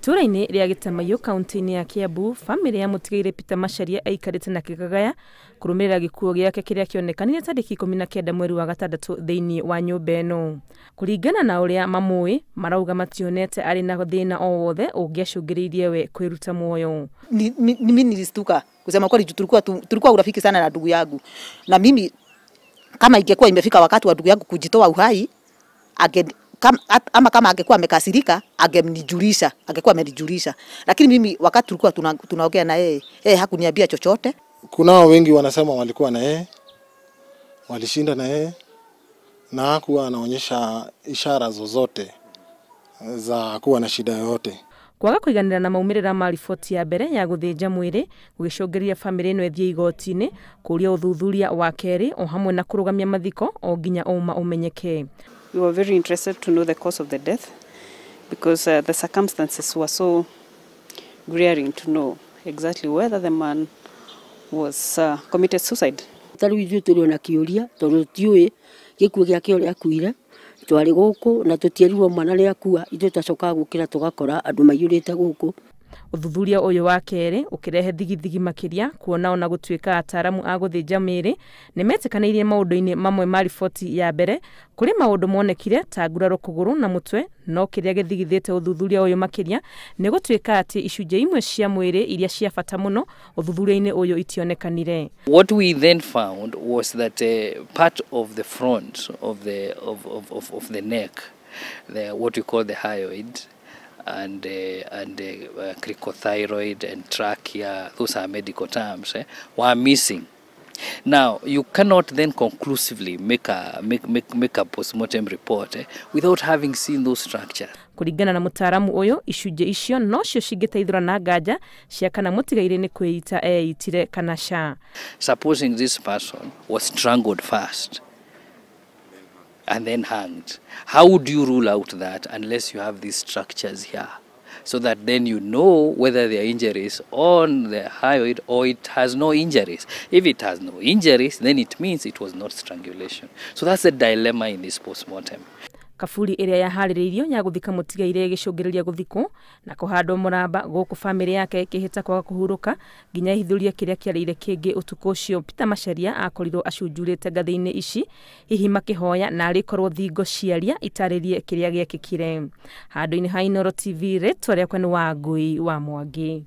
Itũra-inĩ rĩa Gĩtamaiyũ kaunti-inĩ ya Kiambu, bamĩrĩ ya mũtigairĩ Peter Macharia aikarĩte na kĩgagaya kũrũmĩrĩra gĩkuũ gĩake kĩrĩa kĩonekanire tarĩki 19 mweri wa gatandatũ thĩinĩ wa nyũmba ĩno. Kũringana na ũrĩa mamũĩ, marauga mationete arĩ na thĩna o wothe ũngĩacũngĩrĩirie we kwĩruta muoyo. Mimi nilistuka kusema kweli, tulikuwa urafiki sana na ndugu yangu, na mimi kama ingekuwa imefika wakati wa ndugu yangu kujitoa uhai ama kama angekuwa amekasirika angenijulisha, angekuwa amenijulisha. Lakini mimi wakati tulikuwa tunaongea na yeye, yeye hakuniambia chochote. Kunao wengi wanasema walikuwa na yeye, walishinda na yeye, na hakuwa anaonyesha ishara zozote za kuwa na shida yoyote. Kwaga kũiganĩra na maumĩrĩra ma riboti ya mbere ya gũthĩnja mwĩrĩ gũgĩcũngĩrĩria bamĩrĩ ĩno ĩthiĩ igoti-inĩ kũũria ũthuthuria wa kerĩ o hamwe na kũrũgamia mathiko o nginya ũma ũmenyeke. We were very interested to know the cause of the death because the circumstances were so glaring to know exactly whether the man was committed suicide. Ta rĩu ithuĩ tũrĩ ona kĩũria tondũ tũtiũĩ gĩkuũ gĩake ũrĩa akuire, twarĩ gũkũ na tũtierirwo mwana nĩ akua, ithuĩ twacokaga gũkĩra tũgakora andũ maiyũrĩte gũkũ. Ũthuthuria ũyũ wa kerĩ ũkĩrehe thigithigi makĩria kuona ona gũtuĩka ataaramu a gũthĩnja mĩĩrĩ nĩmetĩkanĩirie maũndũ-inĩ mamwe ma riboti ya mbere, kũrĩ maũndũ monekire ta nguraro kũgũrũ na mũtwe, no kĩrĩa gĩthigithĩte ũthuthuria ũyũ makĩria nĩ gũtuĩka atĩ icunjĩ imwe cia mwĩrĩ iria cia bata mũno ũthuthuria-inĩ ũyũ itionekanire. What we then found was that part of the front of the of the neck, the what we call the hyoid and cricothyroid and trachea, those are medical terms, were missing. Now you cannot then conclusively make a postmortem report without having seen those structures. Kũringana na mũtaaramu ũyũ, icunjĩ icio nocio cingĩteithũra na nganja cia kana mũtigairĩ nĩ kwĩita eitire kana ca. Supposing this person was strangled first and then hanged, how would you rule out that unless you have these structures here, so that then you know whether there are injuries on the hyoid or it has no injuries? If it has no injuries, then it means it was not strangulation. So that's the dilemma in this postmortem. Kaburi ĩrĩa yaharĩrĩirio ya gũthika mũtigairĩ ĩgĩcũngĩrĩria gũthikwo na kũhandwo mũramba gũkũ bamĩrĩ yake ĩkĩhĩta kwaga kũhurũka nginya ĩhithũrie kĩrĩa kĩarĩire kĩngĩ ũtukũ ũcio. Peter Macharia akorirwo acunjurĩte ngathĩ-inĩ ici hihi makĩhoya na arĩkorwo thingo ciaria itarĩrie kĩrĩa gĩekĩkire. Handũ-inĩ ha Inooro TV, rĩtwa rĩakwa nĩ Wangui wa Mwangi.